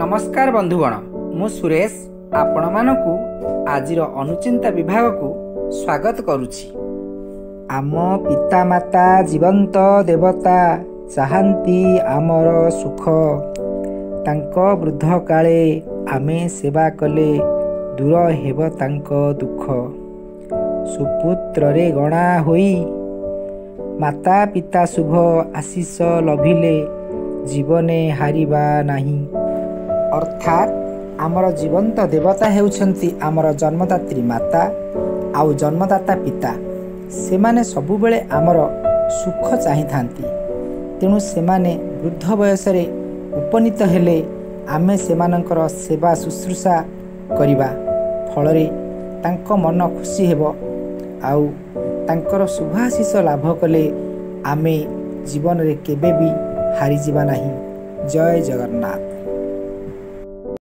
ନମସ୍କାର ବନ୍ଧୁଗଣ, ମୁଁ ସୁରେଶ ଆପଣମାନଙ୍କୁ ଆଜିର ଅନୁଚିନ୍ତା ବିଭାଗକୁ ସ୍ୱାଗତ କରୁଛି। ଆମ ପିତାମାତା ଜୀବନ୍ତ ଦେବତା, ଚାହାନ୍ତି ଆମର ସୁଖ। ତାଙ୍କ ବୃଦ୍ଧ କାଳେ ଆମେ ସେବା କଲେ ଦୂର ହେବ ତାଙ୍କ ଦୁଃଖ। ସୁପୁତ୍ରରେ ଗଣା ହୋଇ ମାତା ପିତା ଶୁଭ ଆଶିଷ ଲଭିଲେ ଜୀବନେ ହାରିବା ନାହିଁ। ଅର୍ଥାତ୍ ଆମର ଜୀବନ୍ତ ଦେବତା ହେଉଛନ୍ତି ଆମର ଜନ୍ମଦାତ୍ରୀ ମାତା ଆଉ ଜନ୍ମଦାତା ପିତା। ସେମାନେ ସବୁବେଳେ ଆମର ସୁଖ ଚାହିଁଥାନ୍ତି। ତେଣୁ ସେମାନେ ବୃଦ୍ଧ ବୟସରେ ଉପନୀତ ହେଲେ ଆମେ ସେମାନଙ୍କର ସେବା ଶୁଶ୍ରୂଷା କରିବା ଫଳରେ ତାଙ୍କ ମନ ଖୁସି ହେବ, ଆଉ ତାଙ୍କର ଶୁଭାଶିଷ ଲାଭ କଲେ ଆମେ ଜୀବନରେ କେବେ ବି ହାରିଯିବା ନାହିଁ। ଜୟ ଜଗନ୍ନାଥ।